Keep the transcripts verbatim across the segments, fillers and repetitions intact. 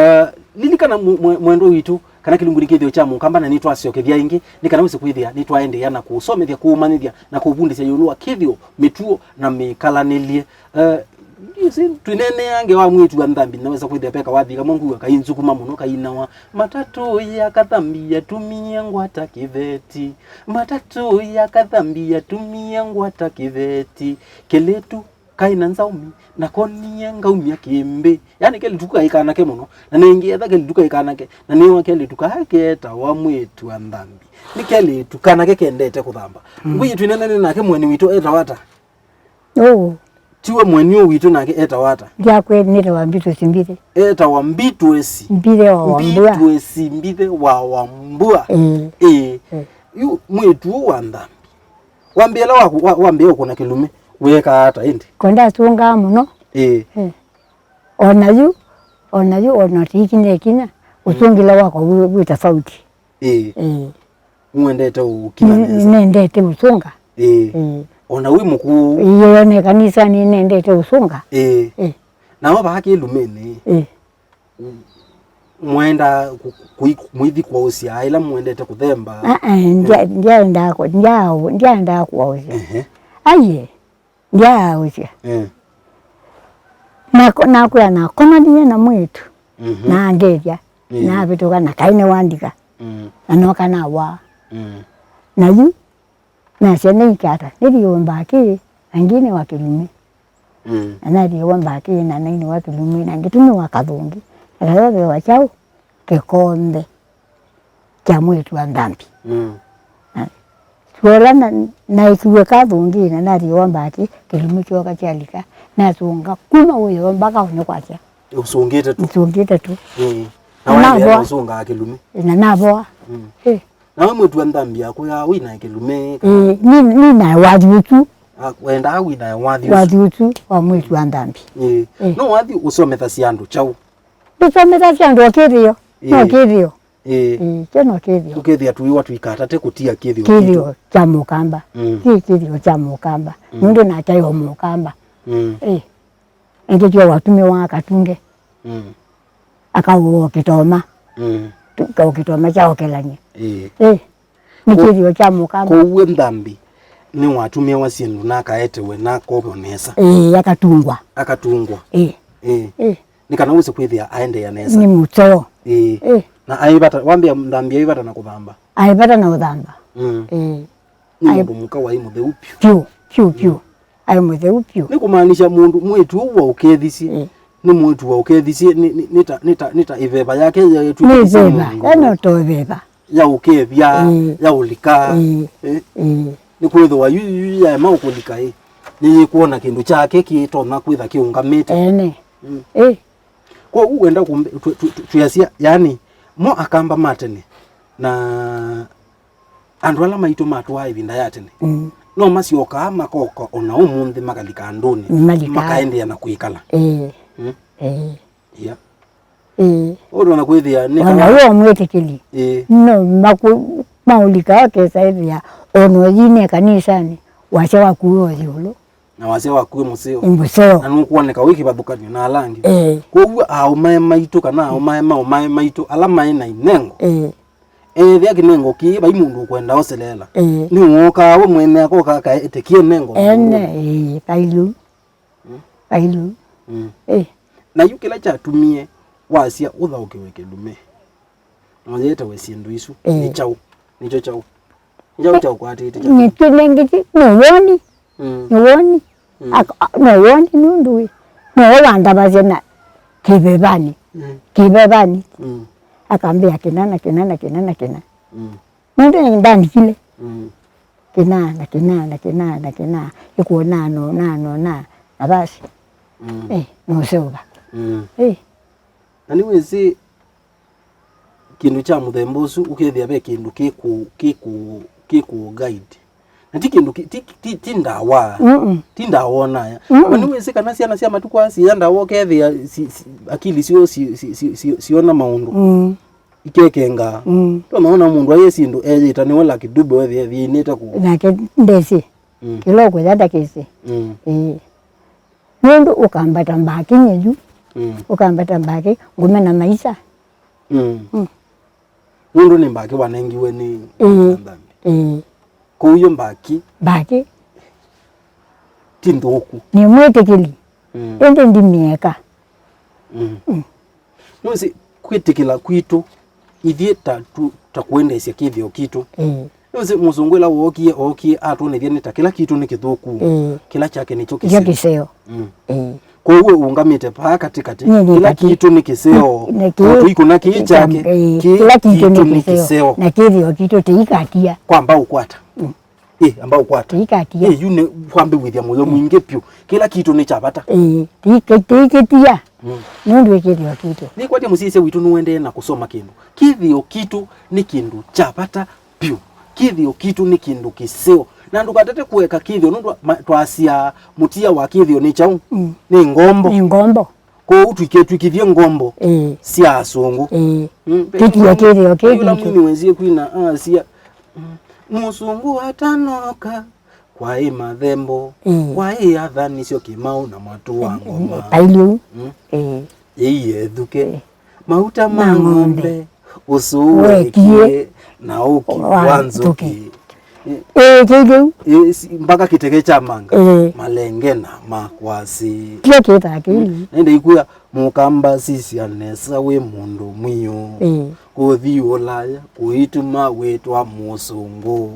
Eh, lilikana mwe-, mwe-, mwendwa witũ, kana kĩlungu nĩ kĩthĩo kya Mũkamba, na nĩtwasyokethya ĩngĩ, nĩ kana wĩse kwĩthĩa nĩtwaendeea na kũũsomethya, kũũmanyĩthya, na kũũvundĩsya ĩũlũ wa kĩthĩo, mĩtuo, na mĩkalanĩlye. Eh, you see, twĩneenea ngewa mwĩĩtu wa nthambi, naweza kwĩthĩa ve kawathi kamwe ngwĩw'a kainzukuma mũno, kainawa, "Matatũ ya kathambi yatumie ngwata kĩveti. Matatũ ya kathambi yatumie ngwata kĩveti. Kelĩtu kaĩ na nzaũmi, na konie ngaumya kĩmbĩ." Yani kelĩtu kaĩ kanake mũno, na nĩngĩ etha kelĩtu kaĩ kanake, na nĩwa kelĩtu kaa ketawa mwĩĩtu wa nthambi. Nĩ kelĩtu kanake kendete kũthamba. Mm. Ngwĩĩ twĩneenane nake mũeni witũ etawa ata? Ũũ. Tiwe mũeni ũũ witũ nake etawa ata? Ndiakwĩ, nĩtawa Mbitũsi Mbithe. Etawa Mbitũsi. Mbithe wa Wambua. Mbitũsi Mbithe wa Wambua. Ĩĩ. Ĩĩ. Ĩĩ. Yu mwĩĩtu ũũ wa nthambi. Wambĩĩla wa, wa, wambĩĩa ũkũna kĩlumi, wĩekaa ata ĩndĩ? Ko ndasũngaa mũno. Ĩĩ. Ĩĩ. O na yu, o na yu, o na tiikinya ikinya, ũsũngĩla wakwa wĩ, wĩ tofauti. Ĩĩ. Ĩĩ. Nĩwendete ũkina nesa. Nendete ũsũnga. Ĩĩ. Ĩĩ. O na wĩ mũkũũ. Ĩĩ, one kanisanĩ nendete ũsũnga. Ĩĩ. Ĩĩ. Nao vaa kĩlumĩnĩ. Ĩĩ. Mwenda kũ-, kũi-, mũithi kwaũsya ĩla mwendete kũthemba? Aa, ndya-, ndyaendaa kũ-, ndya-, ndyaendaa kwaũsya. Ehe. Aiye, ndyaaũsya. Eh. Nako-, nakwĩa nakomanie na mwĩĩtu, mhm, na angethya, mm, navĩtũka na kaĩ nĩwandika. Mm. Na noka nawaa. Mm. Na yu, nasya nĩikata, nĩthiũmba kĩ, na ngine wa kĩlumi. Mm. Na nathiĩ wa mbakĩ na naini wa kĩlumi na ngĩtũmĩwa kathũngĩ. Na kayovewa kyaũ? Kĩkombe kya mwĩĩtu wa nthambi. Mm. Na suola na, naĩkiw'e kathũngĩ na nathiĩ wa mbakĩ, kĩlumi kyoka kyalika. Nasũnga kuma ũyo mbaka ũnĩ kwakya. Ũsũngĩte tu. Ũsũngĩte tu. Mm. Na waendeea na ũsũngaa kĩlumi. Na navoa. Mm. Eh. Nawe mwĩĩtu wa nthambi yaku ya wĩnae kĩlumi? Ĩĩ, nĩ, nĩnae wathi ũsu. Ah, wendaa wĩnae wathi ũsu? Wathi ũsu wa mwĩĩtu wa nthambi. Ĩĩ. Ĩĩ. No wathi ũsomethasya andũ kyaũ? Ndũsomethasya andũ o kĩthĩo. No kĩthĩo. Ĩĩ. Ĩĩ, kyo no kĩthĩo. Ũkethĩa tũiwa tũikatate kũtia kĩthĩo. Kĩthĩo kitũ kya Mũkamba. Mm. Ti kĩthĩo kya Mũkamba. Mm. Nũndũ nake aĩ o Mũkamba. Mm. Ĩĩ. Ĩngĩ kyo watumĩwa akatunge. Mm. Akaũa kĩtoma. Mm. Tu-, ka kĩtoma kya ũkelany'a. Ĩĩ. Ĩĩ. Nĩ kĩthĩo kya Mũkamba. Kwoou we nthambi nĩwatumĩawa syĩndũ na akaetewe na akovwa nesa. Ĩĩ, akatungwa. Akatungwa. Ĩĩ. Ĩĩ. Ĩĩ. Nĩ kana wĩse kwĩthĩa aendeea nesa. Nĩ mũseo. Ĩĩ. Ĩĩ. Na aĩ vata, wambĩa nthambi aĩ vata na kũthamba? Aĩ vata na ũthamba. Mm. Ĩĩ. Nĩ mũndũ mũka waĩ mũtheu vyũ. Vyũ, vyũ, vyũ. Aĩ mũtheu vyũ. Nĩ kũmaanisha mũndũ, mwĩĩtu ũũ waũkethisye, eh, nĩ mwĩĩtu waũkethisye, nĩ, nĩ, nĩ ta, nĩ ta, nĩ ta ĩveva yake yaĩtw'ĩkĩthisye. Nĩ ĩveva, mũndũ. Ena ta ĩveva. Yaũkethya, eh, yaũlika. Eh, eh. Eh. Nĩ kwĩthĩwa yu, yu yaema ũkũlika, ĩ, nĩyĩkwona kĩndũ kyake kĩtonya kwĩtha kĩũngamĩte. Ene. Mm. Eh. Kwoou wenda kũmbe-, tũ-, tũ-, tũ-, twĩasya, yani, mo Akamba ma tene, na andũ ala maitũ matũaa ĩvinda ya tene, mm, no masyokaa makoka o na ũmũnthĩ makalika andũnĩ, makaendeea na kwĩkala. Ĩĩ. Mm. Ĩĩ. Yeah. Ĩĩ. Ũndũ ona kwĩthĩa nĩ o na kana wĩ o mwĩtĩkĩli. Ĩĩ. No maku-, maũlika akesa ĩthĩa o na ũyine kanisanĩ, wasya waku wĩ o ĩũlũ. Na wasya waku wĩ mũseo. Ĩ mũseo. Na nũkwoneka wĩ kĩvathũkany'o na ala angĩ. Ĩĩ. Kwoou aũmae maitũ kana aũmae maũmae maitũ ala maĩ na inengo. Ĩĩ. Ethĩa kĩnengo kĩĩ vai mũndũ ũkwenda oseleela. Ĩĩ. Nĩwookaa we mwene akoka akaetekie nengo. Ene, ĩĩ, vailu. Mm. Vailu. Mm. Ĩĩ. Na yu kĩla kyatumie wasya ũthaũkĩwe kĩlumi, na ũyetewe syĩndũ isu, ĩĩ, nĩ kyaũ? Nĩkyo kyaũ? Nĩ kyaũ kyaũkwatĩte kyatumie? Nĩkyo nengĩ ti, nĩ woni. Mm. Nĩ woni. Mm. Ak-, a-, no woni nũndũ wĩ, no wandavasya na kĩvevanĩ. Mm. Kĩvevanĩ. Mm. Akambĩa kĩna na kĩna na kĩna na kĩna. Mm. Nũndũ nĩndandikile. Mm. Kĩna na kĩna na kĩna na kĩna. Ĩkuona no na no na na basi. Mm. Eh, no seũva. Mm. Eh. Na nĩwĩsĩ kĩndũ kya mũthemba ũsu, ũkethĩa ve kĩndũ kĩkũ-, kĩkũ-, kĩkũ guide. Na ti kĩndũ kĩ-, ti, ti, ti ndawa. Mm-mm. Ti ndawa onaya. Mm-mm. Na nĩwĩsĩ kana syana sya matukũ aa siya ndawa, ũkethĩa si, si, akili syoo si, si, si, si, siona maũndũ. Mm. Ikekenga. Mm. Tũnaona mũndũ ayĩ syĩndũ eyĩta nĩwe Lucky Dube wethĩa thiĩnĩte kũ. Nake ndesĩ. Mm. Kĩla ũkũya ndakĩsĩ. Mm. Ĩĩ. Nũndũ ũkambata mbakĩnye yu, Mm. Ũkambata mbakĩ, ngũmena maisa. Mm. Mm. Nũndũ nĩ mbakĩ wanengiwe nĩ Ĩĩ. Nthambĩ. Ĩĩ. Kwoou yo mbakĩ Mbakĩ. Ti nthũku. Nĩ mwĩtĩkĩli. Mm. Ĩndĩ ndimĩeka. Mm. Mm. Nũsĩ kwĩtĩkĩla kwitũ, ithyĩ ta tu, ta kũendeesya kĩthĩo kitũ. Ĩĩ. Nũsĩ mũsũngũ ĩla wookie, ookie atwonethya nĩ ta kĩla kitũ nĩ kĩthũku. Ĩĩ. Kĩla kyake nĩkyo Nĩkyo kĩseo. Kĩseo. Mm. Ĩĩ. Kwoou ũũngamĩte paa katĩkatĩ, Nĩ, nĩ kĩla katĩ. Kitũ nĩ kĩseo. Nĩ, nĩ kĩ-, O tũikũna kĩĩ kyake, ĩĩ, kĩ-, kĩla kitũ nĩ kitũ nĩ kĩseo. Kĩseo. Na kĩthĩo kitũ tĩikatia. Kwamba ũkwata. Mm. Ĩ, amba ũkwata. Tĩikatia. Ĩ, yu nĩ kwambĩwĩthya mũyo mwingĩ pyũ. Kĩla kitũ nĩ kya vata. Ĩĩ, tĩika-, tĩikĩtia. Mm. Nũndũ ĩ kĩthĩo kitũ. Nĩkwatya mũsyaĩĩsya witũ nũendee na kũsoma kĩndũ. Kĩthĩo kitũ nĩ kĩndũ kya vata pyũ. Kĩthĩo kitũ nĩ kĩndũ kĩseo. Na ndũkatate kũeka kĩthĩo, nũndũ ma-, twasya mũtia wa kĩthĩo nĩ kyaũ? Mm. Nĩ ngombo. Nĩ ngombo. Kwoou tũiketw'ĩkĩthye ngombo Ĩĩ. Sya asũngũ. Ĩĩ. Mm, Tũtie kĩthĩo kĩu ĩla kitũ. Mwini wesie kwina asia, mm, mũsũngũ atanoka, kwaĩ mathembo, Ĩĩ. Kwaĩ athanisyo kĩmaũ na mwatũ wa ngoma. Pailiu. Mm. Ĩĩ. Ĩiethuke. Ĩĩ. Mauta ma Ma ng'ombe. Ng'ombe, ũsũũ Wekie. Wekie, na ũki Wa wa nzũkĩ. Nzũkĩ. Ĩĩ, kĩu kĩu. Ĩĩ, si-, mpaka kĩteke kya manga, Ĩĩ. Malenge na makwasĩ. Kĩo kĩtaa kĩu. Mm. Nende ikwĩa, mũkamba sisya nesa wĩ mũndũ mwĩũ. Ĩĩ. Kũthi ũlaya, kũituma wĩtwa mũsũngũ.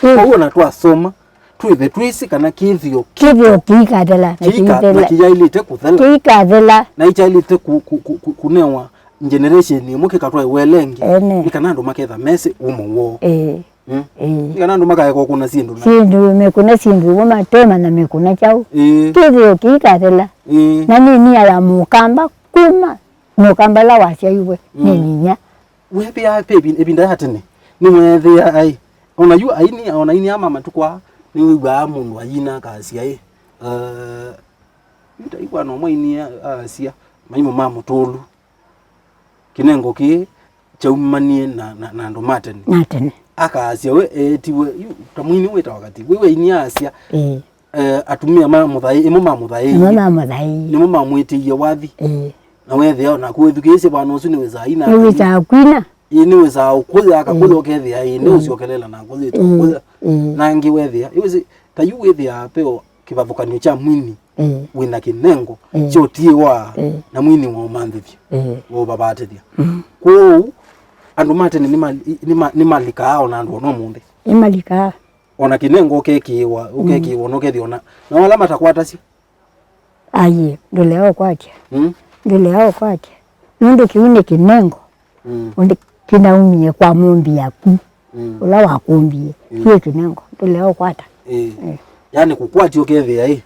Ĩĩ. Kwoou ona twasoma, twĩthe twĩsĩ kana kĩthĩo Kĩthĩo kĩikathela, na kĩika-, na kĩithela. Kĩyaĩlĩte kũthela. Kĩikathela. Na ikyaĩlĩte ku-, ku-, ku-, ku-, kũnewa generation ĩmwe kĩkatwaĩwa ĩla ĩngĩ. Ene. Nĩ kana andũ maketha mesĩ ũmo woo. Ĩĩ. Mm. Ĩĩ. Nĩ kana andũ makaeka ũkũna syĩndũ na Syĩndũ, mekũna syĩndũ, ĩmwe matemanya mekũna kyaũ. Ĩĩ. Kĩthĩo kĩikathela. Ĩĩ. Na nĩ nia ya mũkamba kuma, mũkamba ũla wasyaiwe nĩ Mm. nyinya. Weethĩaa ve ĩvi-, ĩvinda ya tene, nĩweethĩaa ai, ona yu aini, ona aini aa ma matukũ aa, nĩwĩw'aa mũndũ ayina akasya ĩ, eh, yu ta ĩkwana ũmwe aini a-, aasya, maimũ ma mũtũlu, kĩnengo kĩĩ kyaumanie na, na, na andũ ma tene. Na tene. Akasya we eetiwe, yu ta mwini wĩtawa Kati, wĩ aini aasya, Ĩĩ. Eh, atumĩa ma mũthaĩ, ĩmwe ma mũthaĩi. Ĩmwe ma mũthaĩi. Nĩmo mamwĩtĩie wathi. Ĩĩ. Na weethĩa o naku wĩthukĩĩsye vana ũsu nĩwĩsaa ina. Nĩwĩsaa kwina. Ĩĩ, nĩwĩsaa ũkũya, akakũya Ĩĩ. Ũkethĩa ĩĩ, Ĩĩ. Nĩũsyokelela na akũyĩte Ĩĩ. Ũkũya. Ĩĩ. Na angĩ weethĩa, ĩwĩsĩ, ta yu wĩthĩaa peo kĩvathũkanyo kya mwini Ĩĩ. Wĩna kĩnengo Ĩĩ. Kyotiĩwa Ĩĩ. Na mwini wa ũmanthĩthya, Ĩĩ. Wa ũvavatĩthya. Mm. Kwoou, andũ ma tene nĩma-, nĩma-, nĩmalikaa o na andũ ona ũmũnthĩ. Nĩmalikaa. Ona kĩnengo ũkekĩĩwa, Mm. Ũkekĩĩwa, na ũkethĩa ona, na ala matakwatasya. Aye, ndũlea ũkwatya. Mm. Ndũlea ũkwatya. Nũndũ kĩu nĩ kĩnengo. Mm. Ũndĩ kĩnaumie kwa mũmbi yaku. Mm. Ũla wakũmbie. Mm. Kĩu kĩnengo. Ndũlea ũkwata. Ĩĩ. Ĩĩ. Yaani kũkwatya ũkethĩa, ĩ,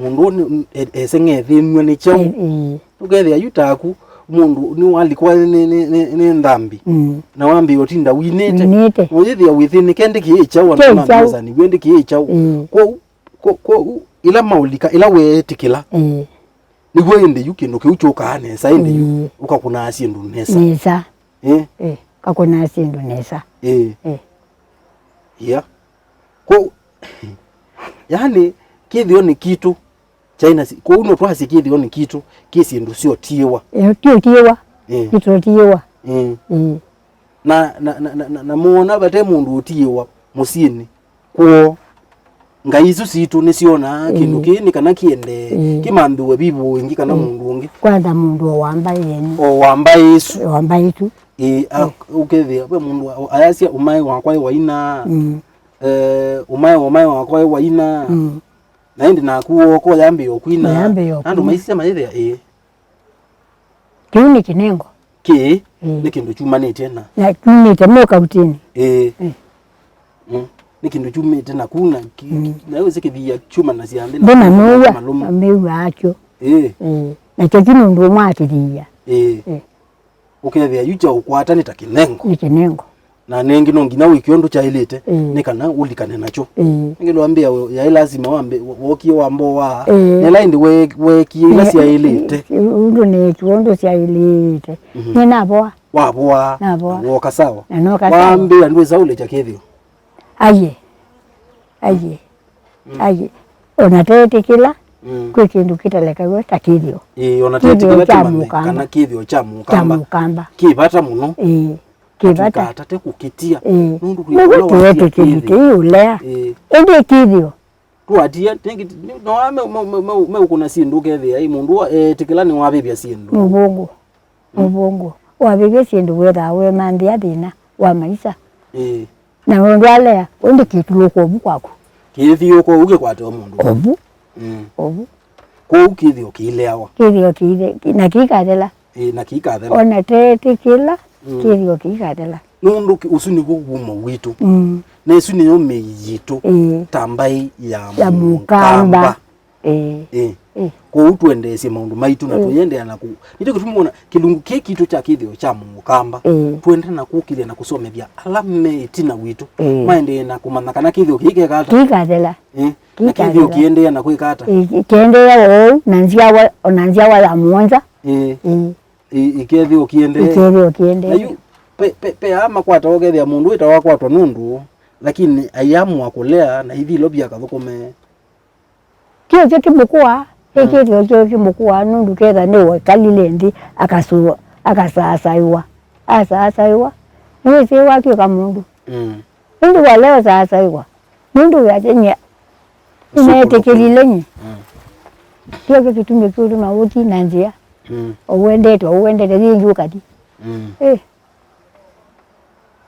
mũndũ nĩ, e-, eseng'ethĩnw'e nĩ kyaũ? Ĩĩ, ĩĩ. Ũkethĩa yu taku, mũndũ nĩwalikwa nĩ, nĩ, nĩ, nĩ nthambi, Mm. Na wambĩĩa ũtinda winĩte. Winĩte. Na ũyĩthĩa wĩthĩnĩke ndĩkĩĩ kyaũ, andũ Kĩ kyaũ. Mamesani, wĩ ndĩkĩĩ kyaũ. Mm. Kwoou, kwo-, kwoou, ĩla maũlika, ĩla weetĩkĩla, Mm. Nĩw'o ĩndĩ yu kĩndũ kĩu kyũkaa nesa, ĩndĩ yu Mm. Ũkakũnaa syĩndũ nesa. Nesa. Eh? Eh, kakũnaa syĩndũ nesa. Eh. Eh. Yeah. Kwoou, yani, kĩthĩonĩ kitũ, Kyaina si-, kwoou no twasye kĩthĩonĩ kitũ, kĩ syĩndũ syotiĩwa. Eh, tyotiĩwa. Eh. Nĩtwotiĩwa. Eh. Eh. Na, na, na, na, na, na moona vate mũndũ ũtiĩwa mũsyĩnĩ kwoo, ngai isu sitũ nĩsyonaa kĩndũ Eh. Kĩĩ nĩ kana kĩendee, Eh. Kĩmanthiwe vivũ ĩngĩ kana Eh. Mũndũ ũngĩ. Kwanza mũndũ o wamba yenu. O wamba ĩsu. Wamba ĩsu. Ĩĩ, a-, Eh. Ũkethĩa, ve mũndũ wa-, ayasya ũmae wakwa ĩ waina. Mm. Eh, ũmae, ũmae wakwa ĩ waina. Mm. Na ĩndĩ naku wooka ũyambĩĩa ũkwina. Ũyambĩĩa ũkwina. Andũ maisisya mayĩthĩa, ĩĩ. Kĩu nĩ kĩnengo. Kĩĩ, Ĩĩ. Nĩ kĩndũ kyumanĩtye na. Na kyumĩte mo kautĩnĩ. Ĩĩ. Ĩĩ. Mm. Nĩ kĩndũ kyumĩte naku na ki-, Mm. Na wĩsĩ kĩthia kyumanasya nthĩ na Mbona maũndũ nũw'a, malũmu. Mĩw'a akyo. Ĩĩ. Ĩĩ. Nakyo kĩ nũndũ ũmwe akĩthia. Ĩĩ. Ĩĩ. Ũkethĩa yu kya ũkwata nĩ ta kĩnengo. Nĩ kĩnengo. Na nengĩ no nginya wĩke ũndũ kyaĩlĩte, Ĩĩ. Nĩ kana ũlikane nakyo. Ĩĩ. Nĩngĩ ndwambĩa we-, yaĩ lasima wambe, wo-, wokie wamboa. Ĩĩ. Nĩla ĩndĩ we-, weekie ila Nĩ-, syaĩlĩte. Ũndũ neekiwe ũndũ syaĩlĩte. Mhm. Nĩ navoa. Wavoa. Navoa. Na woka sawa. Na noka sawa. Wambĩa ndwĩsa ũlekya kĩthĩo. Aye. Aye. Mm. Aye. Ona teetĩkĩla. Mm. Kwĩ kĩndũ kĩtalekaw'a ta kĩthĩo. Ĩĩ, ona kĩthĩo tĩtĩkĩla kya tũmanye mũkamba. Kana kĩthĩo kya mũkamba. Kya mũkamba. Kĩ vata mũno. Ĩĩ, kĩ vata. Tũikatate kũkĩtia. Ĩĩ. Nũndũ kwĩ nĩw'o ũla wasya tũetĩkĩlĩte kĩthĩo. Ĩ ũlea. Ĩĩ. Ĩndĩ kĩthĩo. Twatia, nĩngĩ, nĩ, no, me, me, me, me, meũkũna syĩndũ ũkethĩa, ĩ, mũndũ wa, etĩkĩla nĩwavĩvya syĩndũ. Mũvũngũ. Mm. Mũvũngũ. Wavĩvya syĩndũ wĩthaa wemanthĩa thĩna wa maisa. Ĩĩ. Na mũndũ alea, ũndĩ kĩtulũka ũvu kwaku. Kĩthiũka ũu kĩkwate o mũndũ. Ũvu. Mm. Ũvu. Kwoou kĩthĩo kĩileawa. Kĩthĩo kĩithe, na kĩikathela. Ĩĩ, na kĩikathela. Ona tetĩkĩla, mm, kĩthĩo kĩikathela. Nũndũ kĩ-, ũsu nĩw'o wumo witũ. Mm. Na ĩsu nĩyo mĩi yitũ. Ĩĩ. Ta mbaĩ ya, ya mũkamba. Mũkamba. Ĩĩ. Ĩĩ. Ĩĩ. Kwoou tũendeesye maũndũ maitũ na, ĩĩ, tũyĩendeea na kũ-, nĩkyo kĩtumi wona kĩlungu kĩĩ kitũ kya kĩthĩo kya mũkamba. Ĩĩ. Tũendee na kũkĩlya na kũsomethya ala me ĩtina witũ. Ĩĩ. Maendee na kũmanya kana kĩthĩo kĩĩ keka ata. Kĩikathela. Ĩĩ. Na kĩthĩo kĩikathela. Kĩendeea na kwĩka ata. Ĩĩ, kĩendeea oou na nzyawa, ona nzyawa ya mũonza. Ĩĩ. Ĩĩ. Ĩ-, ĩkethĩwa ũkĩendee. Ĩkethĩwa ũkĩendee. Na yu, pe, pe, pe aa makwatawa ũkethĩa mũndũ wĩtawa akwatwa nũndũ, lakini aiamũa kũlea na ithi ilo pia akathũkũme. Kĩo kyo kĩmũkũa, mm, ĩkĩthĩwa kyo kĩmũkũa nũndũ ketha nĩwe kalile nthĩ akasũa, akasasaĩwa. Asasaĩwa. Nĩwĩsĩ watw'ĩka mũndũ. Mm. Ĩndĩ walea ũsasaĩwa. Nũndũ wĩasya nyie nĩneetĩkĩlile nyie. Mm. Kĩo kĩtumi kĩũtuma ũthi na nzĩa. Mm. Ũwendete, ũwendete, yĩngĩ ũkathi. Mm. Eh.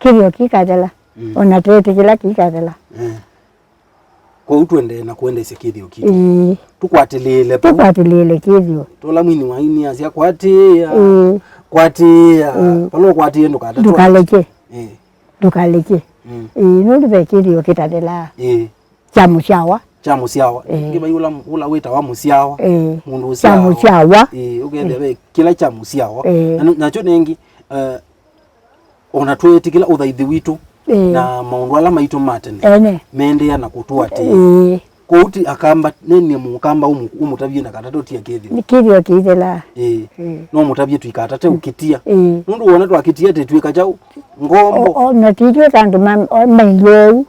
Kĩthĩo kĩkathela. Mm. Ona tetĩkĩla kĩkathela. Eh. Kwoou tũendee na kũendeesya kĩthĩo kitũ. Ĩĩ. Tũkwatĩlĩĩle vau. Tũkwatĩlĩĩle kĩthĩo. Tola mwini wa aini asya, "Kwatĩĩa, ĩĩ, kwatĩĩa." Ĩĩ. Vala ũkwatĩĩe ndũkatatwe. Ndũkalekye. Ĩĩ. Ndũkalekye. Mm. Ĩĩ, nũndũ ve kĩthĩo kĩtathelaa. Ĩĩ. Kya mũsyawa. Kya mũsyawa. Ĩĩ. Ĩngĩ vai ũla, ũla wĩtawa mũsyawa. Ĩĩ. Mũndũ kya ũsyawa. Mũsyawa. Ĩĩ, ũkethĩa, ĩĩ, ve kĩla kya mũsyawa. Ĩĩ. Na, nakyo nengĩ, eh, ona tweetĩkĩla ũthaithi witũ, ĩĩ, na maũndũ ala maitũ ma tene, ene, meendeea na kũtũatĩĩa. Ĩĩ. Kwoou ti akamba, nenie mũkamba ũmũ-, ũmũtavye na katatũ tia kĩthĩo. Nĩ kĩthĩo kĩithelaa. Ĩĩ. Ĩĩ. No mũtavye tũikatate ũkĩtia. Ĩĩ. Nũndũ wona twakĩtia tĩtw'ĩka kyaũ? Ngombo. O, o, na titw'ĩka andũ ma, o, mailye ũu.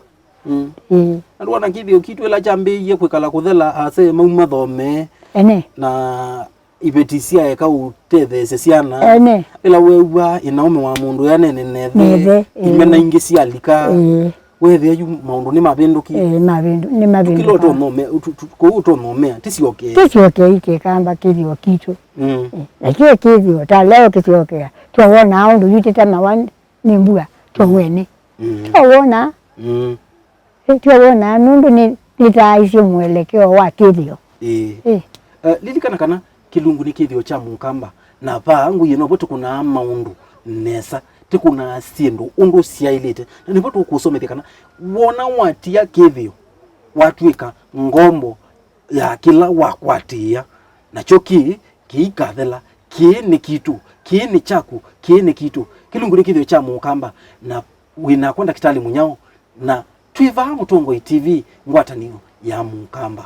Mm. Ĩĩ. Na ndwona kĩthĩo kitũ ĩla kyambĩĩie kwĩkala kũthela, ase mau mathome. Ene. Na iveti syaeka ũtetheesya syana. Ene. Ĩla weew'aa ĩnaũme wa mũndũ yanene nethe, nethe, ĩĩ, imena ingĩ syalika, ĩĩ, weethĩa yu maũndũ nĩmavĩndũkie. Ĩĩ, mavĩndũ-, nĩmavĩndũka. Tũkĩla ũtonya ũme-, tu-, tu-, kũu ũtonya ũmea, tĩsyokee. Tĩsyokei kĩkamba kĩthĩo kitũ. Mm. Ĩĩ, na kĩĩ kĩthĩo, ta leo kĩsyokea. Twawona ũndũ yutĩte mawa nĩ mbua, twawene. Mm. Twawona. Mm. Ĩtyo wonaa nũndũ nĩ, nĩtaaisye mũelekeo wa kĩthĩo. Ĩĩ. Ĩĩ. Eh, lilikana kana kĩlungu nĩ kĩthĩo kya mũkamba, na vaa ngũie novo tũkũnaa maũndũ nesa, tũkũnaa syĩndũ ũndũ syaĩlĩte. Na nĩvo tũkũsomethya kana wona watia kĩthĩo, watw'ĩka ngombo ya kĩla wakwatĩĩa, nakyo kĩĩ kĩikathela, kĩĩ nĩ kitũ, kĩĩ nĩ kyaku, kĩĩ nĩ kitũ. Kĩlungu nĩ kĩthĩo kya mũkamba, na wĩ nakwa Ndakĩtalĩ Mũnyao, na twĩ vaa Mũtongoi T V, ngwatanĩo ya mũkamba.